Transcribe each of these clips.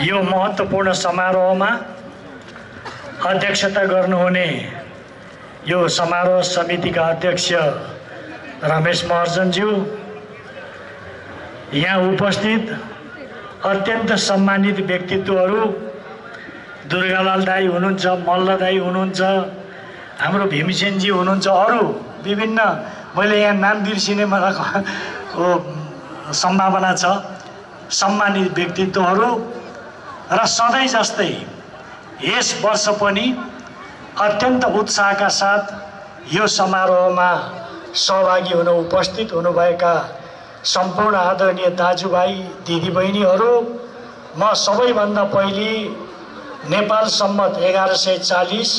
यो महत्त्वपूर्ण समारोहमा अध्यक्षता गर्नुहुने यो समारोह समितिका अध्यक्ष रमेश महर्जनज्यू, यहाँ उपस्थित अत्यन्त सम्मानित व्यक्तित्वहरू दुर्गालाल दाई हुनुहुन्छ, मल्ल दाई हुनुहुन्छ, हाम्रो भीमसेनजी हुनुहुन्छ, अरू विभिन्न मैले यहाँ नाम बिर्सिने मलाई सम्भावना छ। सम्मानित व्यक्तित्वहरू र सधैँ जस्तै यस वर्ष पनि अत्यन्त उत्साहका साथ यो समारोहमा सहभागी हुन उपस्थित हुनुभएका सम्पूर्ण आदरणीय दाजुभाइ दिदीबहिनीहरू, म सबैभन्दा पहिले नेपाल सम्मत 1140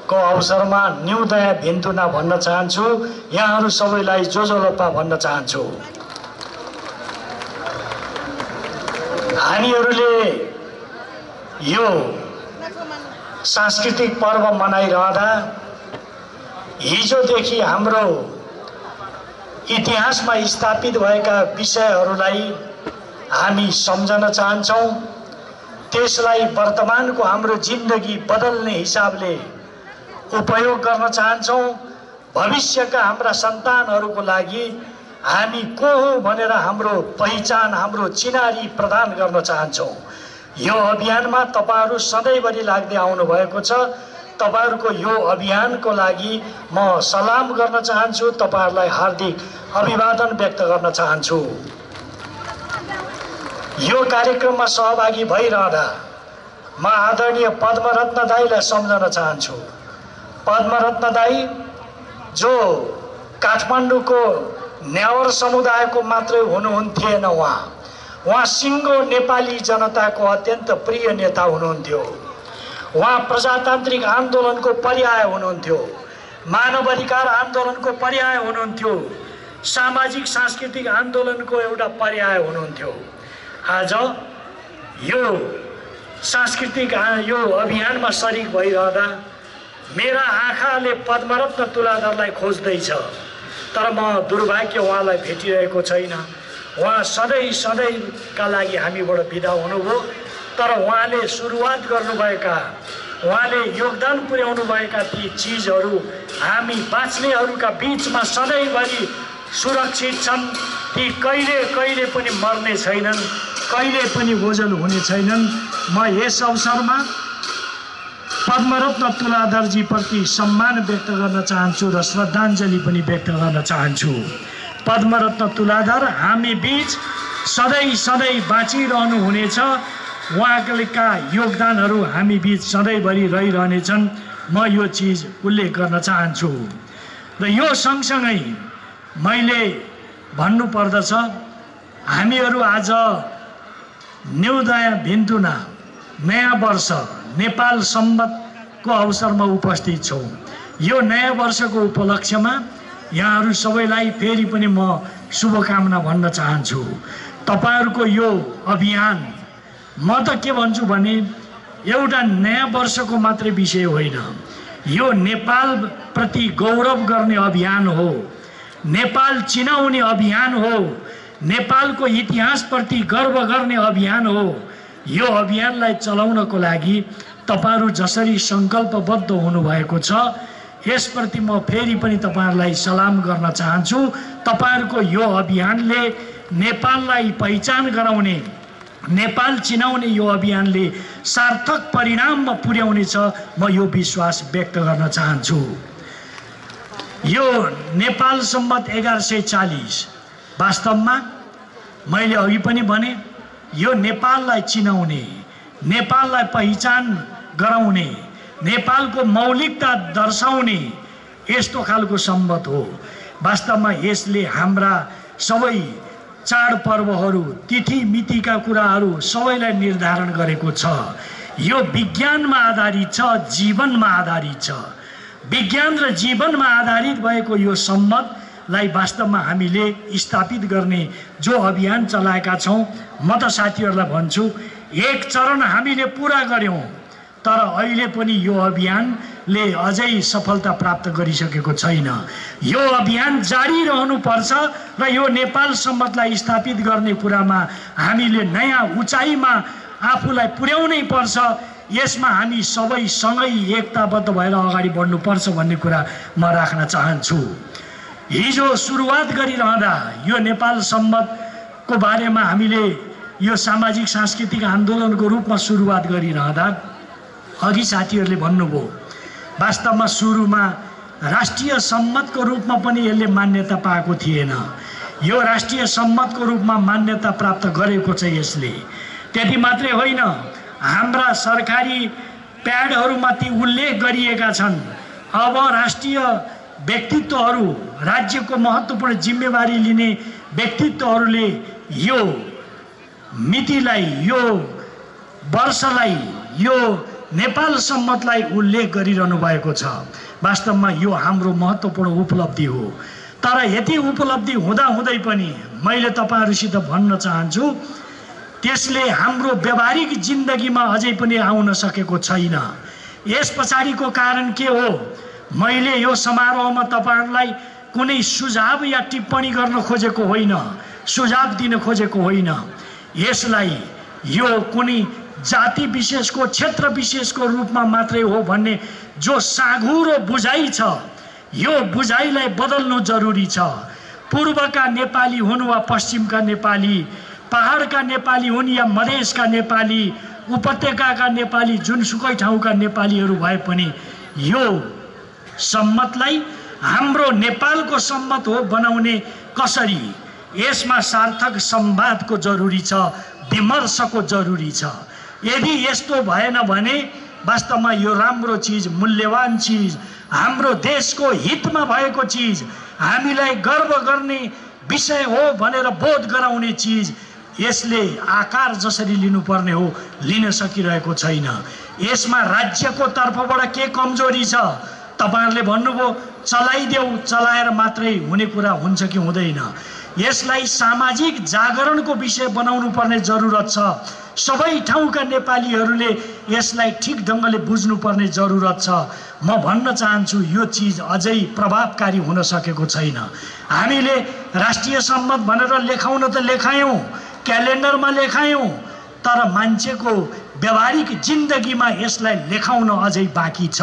को अवसरमा न्युदया भिन्तुना भन्न चाहन्छु। यहाँहरू सबैलाई जोजोलोपा भन्न चाहन्छु। हामीहरूले यो सांस्कृतिक पर्व मनाइरहँदा हिजोदेखि हाम्रो इतिहासमा स्थापित भएका विषयहरूलाई हामी सम्झन चाहन्छौँ। त्यसलाई वर्तमानको हाम्रो जिन्दगी बदल्ने हिसाबले उपयोग गर्न चाहन्छौँ। भविष्यका हाम्रा सन्तानहरूको लागि हामी को हो भनेर हाम्रो पहिचान, हाम्रो चिनारी प्रदान गर्न चाहन्छौँ। यो अभियानमा तपाईहरू सधैँभरि लाग्दै आउनुभएको छ। तपाईहरूको यो अभियानको लागि म सलाम गर्न चाहन्छु, तपाईहरूलाई हार्दिक अभिवादन व्यक्त गर्न चाहन्छु। यो कार्यक्रममा सहभागी भइरहँदा म आदरणीय पद्मरत्न दाईलाई सम्झन चाहन्छु। पद्मरत्न दाई जो काठमाडौँको न्यावर समुदायको मात्रै हुनुहुन्थेन, उहाँ सिङ्गो नेपाली जनताको अत्यन्त प्रिय नेता हुनुहुन्थ्यो। उहाँ प्रजातान्त्रिक आन्दोलनको पर्याय हुनुहुन्थ्यो, मानवाधिकार आन्दोलनको पर्याय हुनुहुन्थ्यो, सामाजिक सांस्कृतिक आन्दोलनको एउटा पर्याय हुनुहुन्थ्यो। आज यो सांस्कृतिक यो अभियानमा सरिक भइरहँदा मेरा आँखाले पद्मरत्न तुलाधरलाई खोज्दैछ, तर म दुर्भाग्य उहाँलाई भेटिरहेको छैन। उहाँ सधैँका लागि हामीबाट बिदा हुनुभयो, तर उहाँले सुरुवात गर्नुभएका, उहाँले योगदान पुर्याउनुभएका ती चिजहरू हामी बाँच्नेहरूका बिचमा सधैँभरि सुरक्षित छन्। ती कहिले पनि मर्ने छैनन्, कहिले पनि ओझल हुने छैनन्। म यस अवसरमा पद्मरत्न तुलाधरजी प्रति सम्मान व्यक्त गर्न चाहन्छु र श्रद्धाञ्जली पनि व्यक्त गर्न चाहन्छु। पद्मरत्न तुलाधर हामी बीच सधैँ बाँचिरहनु हुनेछ। उहाँका योगदानहरू हामी बीच सधैँभरि रहिरहनेछन्। म यो चिज उल्लेख गर्न चाहन्छु। र यो सँगसँगै मैले भन्नुपर्दछ, हामीहरू आज न्युदया भिन्तुना नयाँ वर्ष नेपाल सम्मतको अवसरमा उपस्थित छौँ। यो नयाँ वर्षको उपलक्ष्यमा यहाँहरू सबैलाई फेरि पनि म शुभकामना भन्न चाहन्छु। तपाईहरूको यो अभियान, म त के भन्छु भने एउटा नयाँ वर्षको मात्रै विषय होइन, यो नेपाल प्रति गौरव गर्ने अभियान हो, नेपाल चिनाउने अभियान हो, नेपालको इतिहासप्रति गर्व गर्ने अभियान हो। यो अभियानलाई चलाउनको लागि तपाईहरू जसरी सङ्कल्पबद्ध हुनुभएको छ, यसप्रति म फेरि पनि तपाईहरूलाई सलाम गर्न चाहन्छु। तपाईहरूको यो अभियानले नेपाललाई पहिचान गराउने, नेपाल चिनाउने यो अभियानले सार्थक परिणाममा पुर्याउनेछ, म यो विश्वास व्यक्त गर्न चाहन्छु। यो नेपाल सम्मत 1140 वास्तवमा मैले अघि पनि भने यो नेपाललाई चिनाउने, नेपाललाई पहिचान गराउने, नेपालको मौलिकता दर्शाउने यस्तो खालको सम्मत हो। वास्तवमा यसले हाम्रा सबै चाडपर्वहरू, तिथि मितिका कुराहरू सबैलाई निर्धारण गरेको छ। यो विज्ञानमा आधारित छ, जीवनमा आधारित छ। विज्ञान र जीवनमा आधारित भएको यो सम्मतलाई वास्तवमा हामीले स्थापित गर्ने जो अभियान चलाएका छौँ, म त साथीहरूलाई भन्छु, एक चरण हामीले पुरा गर्यौँ, तर अहिले पनि यो अभियान ले अझै सफलता प्राप्त गरिसकेको छैन। यो अभियान जारी रहनुपर्छ र यो नेपाल सम्बन्धलाई स्थापित गर्ने कुरामा हामीले नयाँ उचाइमा आफूलाई पुर्याउनै पर्छ। यसमा हामी सबै सँगै एकताबद्ध भएर अगाडि बढ्नुपर्छ भन्ने कुरा म राख्न चाहन्छु। हिजो सुरुवात गरिरहँदा यो नेपाल सम्बन्धको बारेमा हामीले यो सामाजिक सांस्कृतिक आन्दोलनको रूपमा सुरुवात गरिरहँदा अघि साथीहरूले भन्नुभयो, वास्तवमा सुरुमा राष्ट्रिय सम्मतको रूपमा पनि यसले मान्यता पाएको थिएन। यो राष्ट्रिय सम्मतको रूपमा मान्यता प्राप्त गरेको छ यसले। त्यति मात्रै होइन, हाम्रा सरकारी प्याडहरूमा ती उल्लेख गरिएका छन्। अब राष्ट्रिय व्यक्तित्वहरू, राज्यको महत्त्वपूर्ण जिम्मेवारी लिने व्यक्तित्वहरूले यो मितिलाई, यो वर्षलाई, यो नेपाल सम्मतलाई उल्लेख गरिरहनु भएको छ। वास्तवमा यो हाम्रो महत्त्वपूर्ण उपलब्धि हो। तर यति उपलब्धि हुँदाहुँदै पनि मैले तपाईँहरूसित भन्न चाहन्छु, त्यसले हाम्रो व्यावहारिक जिन्दगीमा अझै पनि आउन सकेको छैन। यस पछाडिको कारण के हो? मैले यो समारोहमा तपाईँहरूलाई कुनै सुझाव या टिप्पणी गर्न खोजेको होइन, सुझाव दिन खोजेको होइन। यसलाई यो कुनै जाति विशेषको, क्षेत्र विशेषको रूपमा मात्रै हो भन्ने जो साँघुरो बुझाइ छ, यो बुझाइलाई बदल्नु जरुरी छ। पूर्वका नेपाली हुन् वा पश्चिमका नेपाली, पहाडका नेपाली हुन् या मधेसका नेपाली, उपत्यकाका नेपाली, जुनसुकै ठाउँका नेपालीहरू भए पनि यो सम्मतलाई हाम्रो नेपालको सम्मत हो बनाउने कसरी, यसमा सार्थक संवादको जरुरी छ, विमर्शको जरुरी छ। यदि यस्तो भएन भने वास्तवमा यो राम्रो चिज, मूल्यवान चिज, हाम्रो देशको हितमा भएको चिज, हामीलाई गर्व गर्ने विषय हो भनेर बोध गराउने चिज, यसले आकार जसरी लिनुपर्ने हो लिन सकिरहेको छैन। यसमा राज्यको तर्फबाट के कमजोरी छ? तपाईहरुले भन्नुभयो चलाइदेऊ, चलाएर मात्रै हुने कुरा हुन्छ कि हुँदैन। यसलाई सामाजिक जागरणको विषय बनाउनु पर्ने जरुरत छ। सबै ठाउँका नेपालीहरूले यसलाई ठिक ढङ्गले बुझ्नुपर्ने जरुरत छ। म भन्न चाहन्छु यो चिज अझै प्रभावकारी हुन सकेको छैन। हामीले राष्ट्रिय सम्मत भनेर लेखाउन त लेखायौं, क्यालेन्डरमा लेखायौं, तर मान्छेको व्यावहारिक जिन्दगीमा यसलाई लेखाउन अझै बाँकी छ।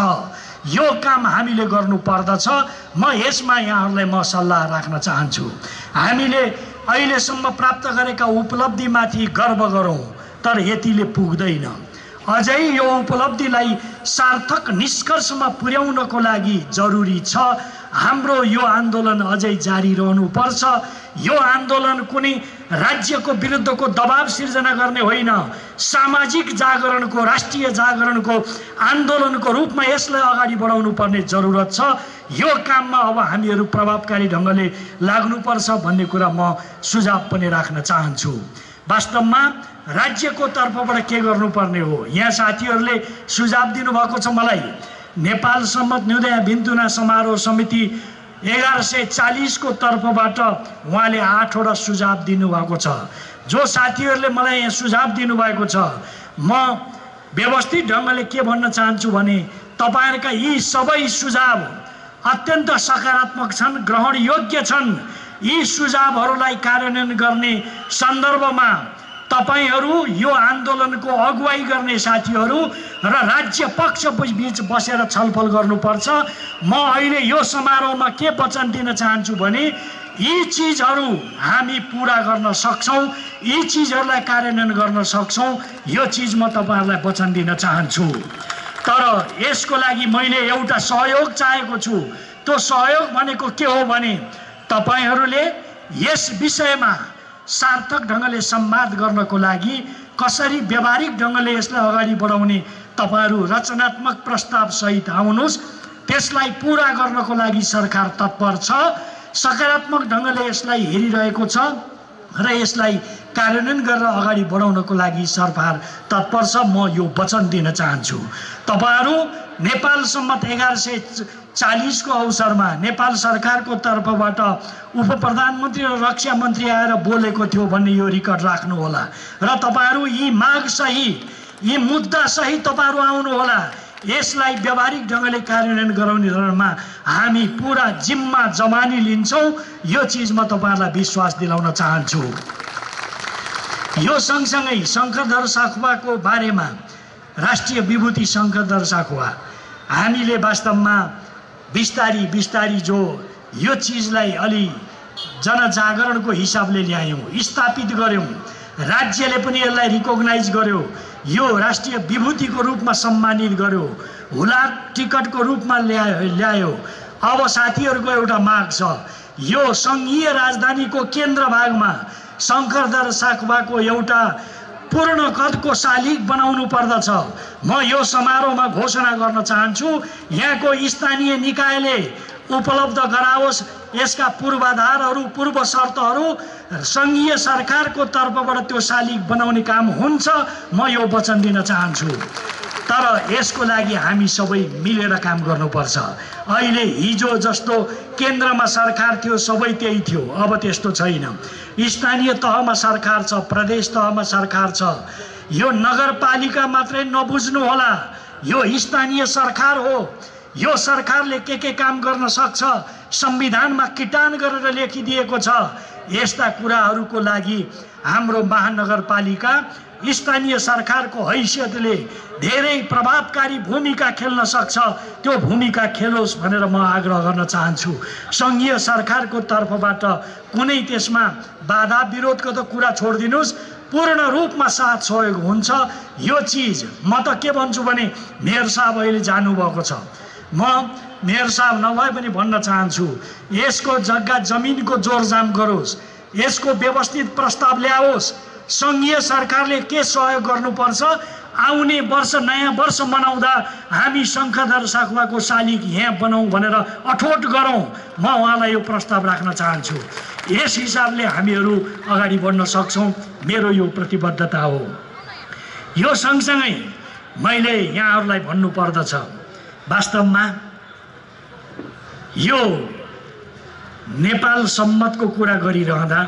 यो काम हामीले गर्नु पर्दछ। म यसमा यहाँहरूलाई म सल्लाह राख्न चाहन्छु। हामीले अहिलेसम्म प्राप्त गरेका उपलब्धिमाथि गर्व गरौँ, तर यतिले पुग्दैन। अझै यो उपलब्धिलाई सार्थक निष्कर्षमा पुर्याउनको लागि जरुरी छ हाम्रो यो आन्दोलन अझै जारी रहनुपर्छ। यो आन्दोलन कुनै राज्यको विरुद्धको दबाव सिर्जना गर्ने होइन, सामाजिक जागरणको, राष्ट्रिय जागरणको आन्दोलनको रूपमा यसलाई अगाडि बढाउनु पर्ने जरुरत छ। यो काममा अब हामीहरू प्रभावकारी ढङ्गले लाग्नुपर्छ भन्ने कुरा म सुझाव पनि राख्न चाहन्छु। वास्तवमा राज्यको तर्फबाट के गर्नुपर्ने हो? यहाँ साथीहरूले सुझाव दिनुभएको छ मलाई। नेपाल सम्मत न्युदय बिन्तुना समारोह समिति 1140 को तर्फबाट उहाँले 8 वटा सुझाव दिनुभएको छ। जो साथीहरूले मलाई यहाँ सुझाव दिनुभएको छ, म व्यवस्थित ढङ्गले के भन्न चाहन्छु भने तपाईहरुका यी सबै सुझाव अत्यन्त सकारात्मक छन्, ग्रहण योग्य छन्। यी सुझावहरूलाई कार्यान्वयन गर्ने सन्दर्भमा तपाईहरु, यो आन्दोलनको अगुवाई गर्ने साथीहरू र राज्य पक्ष बीच बसेर छलफल गर्नुपर्छ। म अहिले यो समारोहमा के वचन दिन चाहन्छु भने यी चीजहरू हामी पूरा गर्न सक्छौं, यी चीजहरूलाई कार्यान्वयन गर्न सक्छौं। यो चीज म तपाईहरुलाई वचन दिन चाहन्छु। तर यसको लागि मैले एउटा सहयोग चाहेको छु। त्यो सहयोग भनेको के हो भने तपाईहरुले यस विषयमा सार्थक ढङ्गले संवाद गर्नको लागि कसरी व्यावहारिक ढङ्गले यसलाई अगाडि बढाउने तपाईहरु रचनात्मक प्रस्ताव सहित आउनुस्। त्यसलाई पूरा गर्नको लागि सरकार तत्पर छ, सकारात्मक ढङ्गले यसलाई हेरिरहेको छ र यसलाई कार्यान्वयन गरेर अगाडि बढाउनको लागि सरकार तत्पर छ। म यो वचन दिन चाहन्छु। तपाईहरु नेपाल सम्मत 1140 को अवसरमा नेपाल सरकारको तर्फबाट उप प्रधानमन्त्री र रक्षा मन्त्री आएर बोलेको थियो भन्ने यो रेकर्ड राख्नु होला र तपाईहरु यी माग सहित, यी मुद्दा सहित तपाईहरु आउनु होला। यसलाई व्यावहारिक ढङ्गले कार्यान्वयन गराउनेमा हामी पुरा जिम्मा जमानी लिन्छौँ। यो चिज म तपाईँहरूलाई विश्वास दिलाउन चाहन्छु। यो सँगसँगै शङ्करधर साखुवाको बारेमा राष्ट्रिय विभूति शङ्करधर साखुवा हामीले वास्तवमा बिस्तारी बिस्तारी जो यो चिजलाई अलि जनजागरणको हिसाबले ल्यायौँ, स्थापित गऱ्यौँ, राज्यले पनि यसलाई रिकग्नाइज गर्यो, यो राष्ट्रिय विभूतिको रूपमा सम्मानित गर्यो, हुलाक टिकटको रूपमा ल्यायो। अब साथीहरूको एउटा माग छ, यो सङ्घीय राजधानीको केन्द्र भागमा शङ्करधर साखुवाको एउटा पूर्ण कदको शालिग बनाउनु पर्दछ। म यो समारोहमा घोषणा गर्न चाहन्छु, यहाँको स्थानीय निकायले उपलब्ध गराओस्। यसका पूर्वाधारहरू, पूर्व शर्तहरू सङ्घीय सरकारको तर्फबाट त्यो शालिग बनाउने काम हुन्छ, म यो वचन दिन चाहन्छु। तर यसको लागि हामी सबै मिलेर काम गर्नुपर्छ। अहिले हिजो जस्तो केन्द्रमा सरकार थियो, सबै त्यही थियो, अब त्यस्तो छैन। स्थानीय तहमा सरकार छ, प्रदेश तहमा सरकार छ। यो नगरपालिका मात्रै नबुझ्नु होला, यो स्थानीय सरकार हो। यो सरकारले के काम गर्न सक्छ संविधानमा किटान गरेर लेखिदिएको छ। यस्ता कुराहरूको लागि हाम्रो महानगरपालिका स्थानीय सरकारको हैसियतले धेरै प्रभावकारी भूमिका खेल्न सक्छ। त्यो भूमिका खेलोस् भनेर म आग्रह गर्न चाहन्छु। सङ्घीय सरकारको तर्फबाट कुनै त्यसमा बाधा विरोधको त कुरा छोडिदिनुहोस्, पूर्ण रूपमा साथ सहयोग हुन्छ। यो चिज म त के भन्छु भने मेयर साहब अहिले जानुभएको छ, म मेयर साहब नभए पनि भन्न चाहन्छु, यसको जग्गा जमिनको जोरजाम गरोस्, यसको व्यवस्थित प्रस्ताव ल्याओस्। सङ्घीय सरकारले के सहयोग गर्नुपर्छ, आउने वर्ष नयाँ वर्ष मनाउँदा हामी शङ्करधर साखुवाको शालिग यहाँ बनाऊँ भनेर अठोट गरौँ। म उहाँलाई यो प्रस्ताव राख्न चाहन्छु। यस हिसाबले हामीहरू अगाडि बढ्न सक्छौँ, मेरो यो प्रतिबद्धता हो। यो सँगसँगै मैले यहाँहरूलाई भन्नुपर्दछ, वास्तवमा यो नेपाल सम्मतको कुरा गरिरहँदा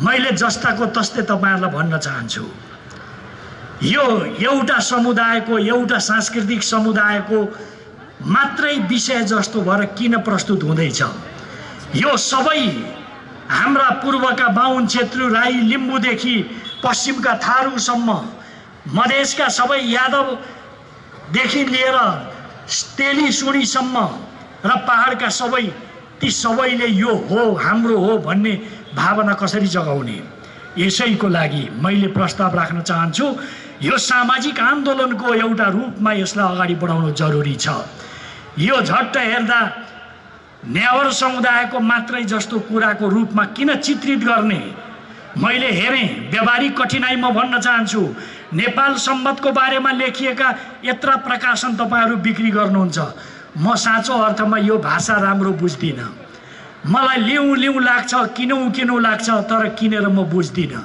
मैले जस्ताको तस्तै तपाईँहरूलाई भन्न चाहन्छु, यो एउटा समुदायको, एउटा सांस्कृतिक समुदायको मात्रै विषय जस्तो भएर किन प्रस्तुत हुँदैछ। यो सबै हाम्रा पूर्वका बाहुन, छेत्री, राई, लिम्बूदेखि पश्चिमका थारूसम्म, मधेसका सबै यादवदेखि लिएर तेली सुणीसम्म र पहाडका सबै, ती सबैले यो हो, हाम्रो हो भन्ने भावना कसरी जगाउने। यसैको लागि मैले प्रस्ताव राख्न चाहन्छु। यो सामाजिक आन्दोलनको एउटा रूपमा यसलाई अगाडि बढाउनु जरुरी छ। यो झट्ट हेर्दा नेवार समुदायको मात्रै जस्तो कुराको रूपमा किन चित्रित गर्ने। मैले हेरेँ, व्यावहारिक कठिनाइ म भन्न चाहन्छु। नेपाल सम्मतको बारेमा लेखिएका यत्र प्रकाशन तपाईँहरू बिक्री गर्नुहुन्छ। म साँचो अर्थमा यो भाषा राम्रो बुझ्दिनँ, मलाई लिउँ लाग्छ, किनौँ लाग्छ, तर किनेर म बुझ्दिनँ।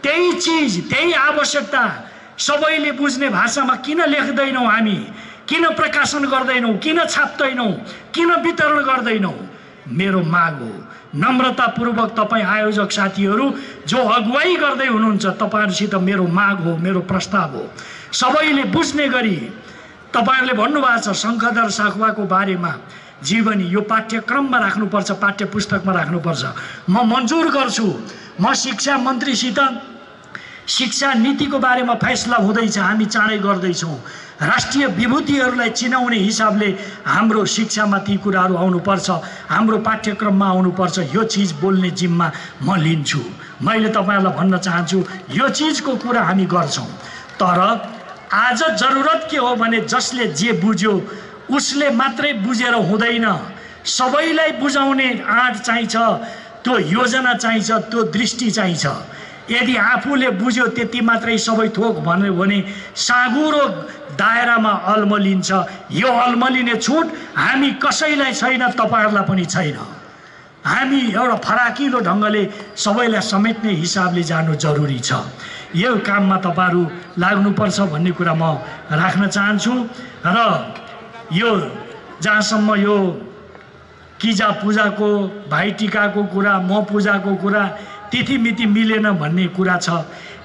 त्यही चिज, त्यही आवश्यकता सबैले बुझ्ने भाषामा किन लेख्दैनौँ हामी, किन प्रकाशन गर्दैनौँ, किन छाप्दैनौँ, किन वितरण गर्दैनौँ। मेरो माग हो, नम्रतापूर्वक तपाईँ आयोजक साथीहरू जो अगुवाई गर्दै हुनुहुन्छ, तपाईँहरूसित मेरो माग हो, मेरो प्रस्ताव हो, सबैले बुझ्ने गरी तपाईँहरूले भन्नुभएको छ शङ्करधर साखुवाको बारेमा जीवनी यो पाठ्यक्रममा राख्नुपर्छ, पाठ्य पुस्तकमा राख्नुपर्छ। म मन्जुर गर्छु। म शिक्षा मन्त्रीसित शिक्षा नीतिको बारेमा फैसला हुँदैछ, हामी चाँडै गर्दैछौँ। राष्ट्रिय विभूतिहरूलाई चिनाउने हिसाबले हाम्रो शिक्षामा ती कुराहरू आउनुपर्छ, हाम्रो पाठ्यक्रममा आउनुपर्छ। यो चिज बोल्ने जिम्मा म लिन्छु। मैले तपाईँहरूलाई भन्न चाहन्छु, यो चिजको कुरा हामी गर्छौँ। तर आज जरुरत के हो भने जसले जे बुझ्यो उसले मात्रै बुझेर हुँदैन, सबैलाई बुझाउने आँट चाहिन्छ, त्यो योजना चाहिन्छ, त्यो दृष्टि चाहिन्छ। यदि आफूले बुझ्यो त्यति मात्रै सबै थोक भन्यो भने साँगुरो दायरामा अल्मलिन्छ। यो अल्मलिने छुट हामी कसैलाई छैन, तपाईँहरूलाई पनि छैन। हामी एउटा फराकिलो ढङ्गले सबैलाई समेट्ने हिसाबले जानु जरुरी छ। यो काममा तपाईँहरू लाग्नुपर्छ भन्ने कुरा म राख्न चाहन्छु। र यो जहाँसम्म यो किजा पूजाको, भाइटिकाको कुरा, म पूजाको कुरा, तिथिमिति मिलेन भन्ने कुरा छ,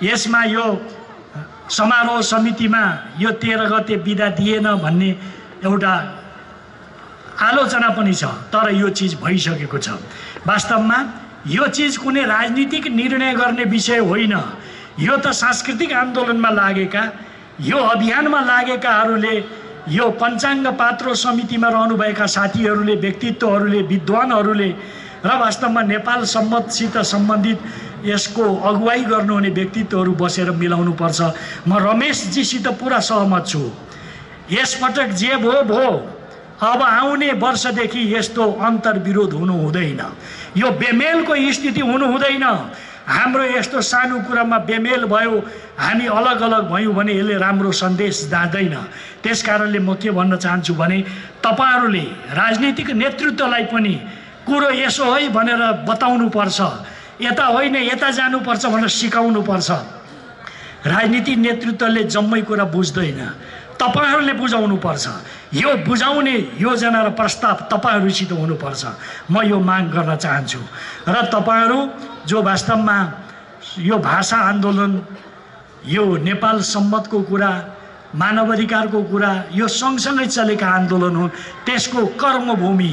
यसमा यो समारोह समितिमा यो 13 गते बिदा दिएन भन्ने एउटा आलोचना पनि छ, तर यो चिज भइसकेको छ। वास्तवमा यो चिज कुनै राजनीतिक निर्णय गर्ने विषय होइन। यो त सांस्कृतिक आन्दोलनमा लागेका, यो अभियानमा लागेकाहरूले, यो पञ्चाङ्ग पात्रो समितिमा रहनुभएका साथीहरूले, व्यक्तित्वहरूले, विद्वानहरूले र वास्तवमा नेपाल सम्मतसित सम्बन्धित यसको अगुवाई गर्नुहुने व्यक्तित्वहरू बसेर मिलाउनुपर्छ। म रमेशजीसित पुरा सहमत छु। यसपटक जे भो अब आउने वर्षदेखि यस्तो अन्तर्विरोध हुनु हुँदैन, यो बेमेलको स्थिति हुनु हुँदैन। हाम्रो यस्तो सानो कुरामा बेमेल भयो, हामी अलग अलग भयौँ भने यसले राम्रो सन्देश जाँदैन। त्यसकारणले म के भन्न चाहन्छु भने तपाईहरूले राजनीतिक नेतृत्वलाई पनि कुरो यसो है भनेर बताउनुपर्छ, यता होइन यता जानुपर्छ भनेर सिकाउनुपर्छ। राजनीतिक नेतृत्वले जम्मै कुरा बुझ्दैन, तपाईहरूले बुझाउनुपर्छ। यो बुझाउने योजना र प्रस्ताव तपाईहरूसित हुनुपर्छ। म यो माग गर्न चाहन्छु। र तपाईहरू जो वास्तवमा यो भाषा आन्दोलन, यो नेपाल सम्मतको कुरा, मानवाधिकारको कुरा, यो सँगसँगै चलेका आन्दोलन हुन्, त्यसको कर्मभूमि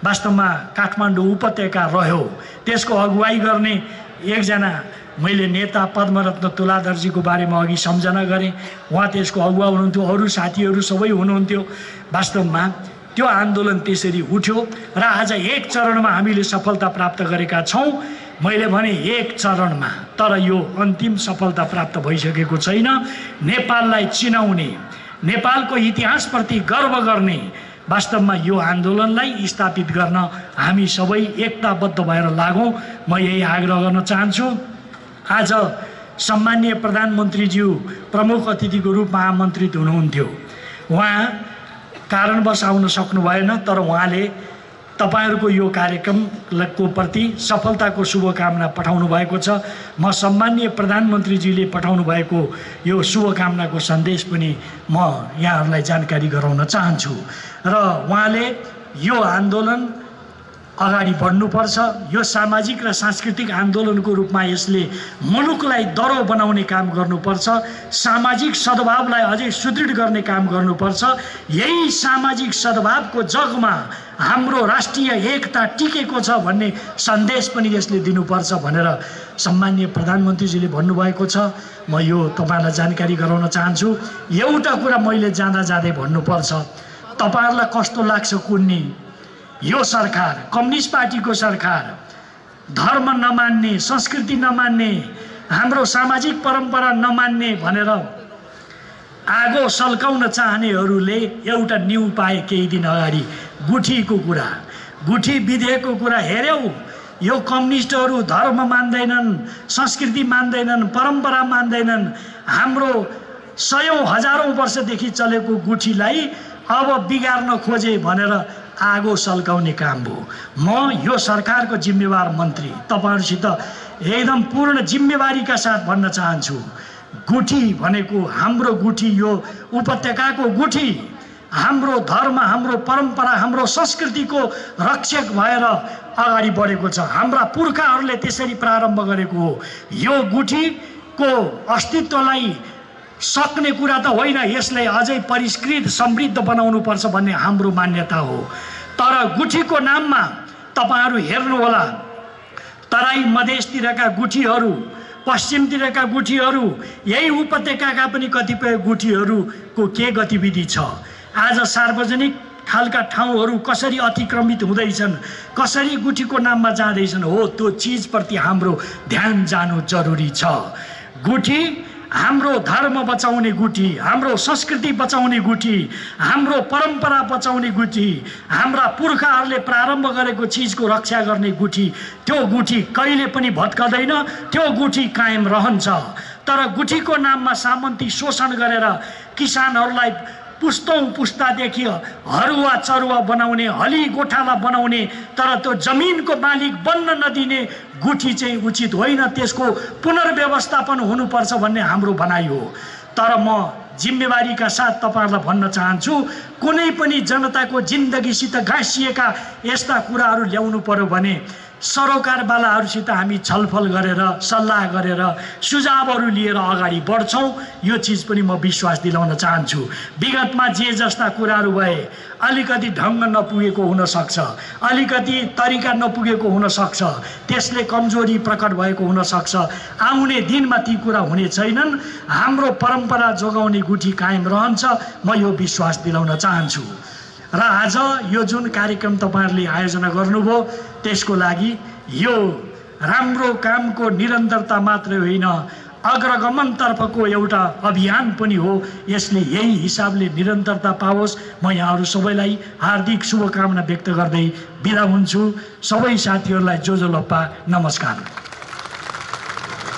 वास्तवमा काठमाडौँ उपत्यका रह्यो। त्यसको अगुवाई गर्ने एकजना मैले नेता पद्मरत्न तुलाधरजीको बारेमा अघि सम्झना गरेँ। उहाँ त्यसको अगुवा हुनुहुन्थ्यो, अरू साथीहरू सबै हुनुहुन्थ्यो। वास्तवमा त्यो आन्दोलन त्यसरी उठ्यो र आज एक चरणमा हामीले सफलता प्राप्त गरेका छौँ। मैले भने एक चरणमा, तर यो अन्तिम सफलता प्राप्त भइसकेको छैन। नेपाललाई चिनाउने, नेपालको इतिहासप्रति गर्व गर्ने वास्तवमा यो आन्दोलनलाई स्थापित गर्न हामी सबै एकताबद्ध भएर लागौँ। म यही आग्रह गर्न चाहन्छु। आज सम्माननीय प्रधानमन्त्रीज्यू प्रमुख अतिथिको रूपमा आमन्त्रित हुनुहुन्थ्यो। उहाँ कारणवश आउन सक्नु भएन, तर उहाँले तपाईहरूको यो कार्यक्रमको प्रति सफलताको शुभकामना पठाउनु भएको छ। म सम्माननीय प्रधानमन्त्रीजीले पठाउनु भएको यो शुभकामनाको सन्देश पनि म यहाँहरूलाई जानकारी गराउन चाहन्छु। र उहाँले यो आन्दोलन अगाडि बढ्नुपर्छ। यो सामाजिक र सांस्कृतिक आन्दोलनको रूपमा यसले मुलुकलाई दह्रो बनाउने काम गर्नुपर्छ। सामाजिक सद्भावलाई अझै सुदृढ गर्ने काम गर्नुपर्छ। यही सामाजिक सद्भावको जगमा हाम्रो राष्ट्रिय एकता टिकेको छ भन्ने सन्देश पनि यसले दिनुपर्छ भनेर सम्माननीय प्रधानमन्त्रीजीले भन्नुभएको छ। म यो तपाईँलाई जानकारी गराउन चाहन्छु। एउटा कुरा मैले जाँदा जाँदै भन्नुपर्छ, तपाईँहरूलाई कस्तो लाग्छ कुन्नी यो सरकार, कम्युनिस्ट पार्टीको सरकार, धर्म नमान्ने, संस्कृति नमान्ने, हाम्रो सामाजिक परम्परा नमान्ने भनेर आगो सल्काउन चाहनेहरूले एउटा न्यू पाए केही दिन अगाडि। गुठीको कुरा, गुठी विधेयकको कुरा हेऱ्यौ? यो कम्युनिस्टहरू धर्म मान्दैनन्, संस्कृति मान्दैनन्, परम्परा मान्दैनन्। हाम्रो सयौँ हजारौँ वर्षदेखि चलेको गुठीलाई अब बिगार्न खोजे भनेर आगो सल्काउने काम हो। म यो सरकारको जिम्मेवार मन्त्री तपाईहरुसित एकदम पूर्ण जिम्मेवारीका साथ भन्न चाहन्छु, गुठी भनेको हाम्रो गुठी, यो उपत्यकाको गुठी हाम्रो धर्म, हाम्रो परम्परा, हाम्रो संस्कृतिको रक्षक भएर अगाडि बढेको छ। हाम्रा पुर्खाहरूले त्यसरी प्रारम्भ गरेको हो। यो गुठीको अस्तित्वलाई सक्ने कुरा त होइन, यसलाई अझै परिष्कृत समृद्ध बनाउनु पर्छ भन्ने हाम्रो मान्यता हो। तर गुठीको नाममा तपाईहरु हेर्नु होला, तराई मधेसतिरका गुठीहरू, पश्चिमतिरका गुठीहरू, यही उपत्यकाका पनि कतिपय गुठीहरूको के गतिविधि छ। आज सार्वजनिक खालका ठाउँहरू कसरी अतिक्रमित हुँदैछन्, कसरी गुठीको नाममा जाँदैछन्, हो त्यो चिजप्रति हाम्रो ध्यान जानु जरुरी छ। गुठी हाम्रो धर्म बचाउने गुठी, हाम्रो संस्कृति बचाउने गुठी, हाम्रो परम्परा बचाउने गुठी, हाम्रा पुर्खाहरूले प्रारम्भ गरेको चिजको रक्षा गर्ने गुठी, त्यो गुठी कहिले पनि भत्कदैन, त्यो गुठी कायम रहन्छ। तर गुठीको नाममा सामन्ती शोषण गरेर किसानहरूलाई पुस्तौं पुस्तादेखि हरुवा चरुवा बनाउने, हली गोठाला बनाउने, तर त्यो जमिनको मालिक बन्न नदिने गुठी चाहिँ उचित होइन। त्यसको पुनर्व्यवस्थापन हुनुपर्छ भन्ने हाम्रो भनाइ हो। तर म जिम्मेवारीका साथ तपाईहरुलाई भन्न चाहन्छु, कुनै पनि जनताको जिन्दगीसित गाँसिएका यस्ता कुराहरू ल्याउनु पर्यो भने सरोकारवालाहरूसित हामी छलफल गरेर सल्लाह गरेर सुझावहरू लिएर अगाडि बढ्छौँ। यो चिज पनि म विश्वास दिलाउन चाहन्छु। विगतमा जे जस्ता कुराहरू भए, अलिकति ढङ्ग नपुगेको हुनसक्छ, अलिकति तरिका नपुगेको हुनसक्छ, त्यसले कमजोरी प्रकट भएको हुनसक्छ। आउने दिनमा ती कुरा हुने छैनन्। हाम्रो परम्परा जोगाउने गुठी कायम रहन्छ, म यो विश्वास दिलाउन चाहन्छु। र आज यो जुन कार्यक्रम तपाईँहरूले आयोजना गर्नुभयो त्यसको लागि यो राम्रो कामको निरन्तरता मात्रै होइन, अग्रगमनतर्फको एउटा अभियान पनि हो। यसले यही हिसाबले निरन्तरता पाओस्। म यहाँहरू सबैलाई हार्दिक शुभकामना व्यक्त गर्दै बिदा हुन्छु। सबै साथीहरूलाई जोजोलप्पा नमस्कार।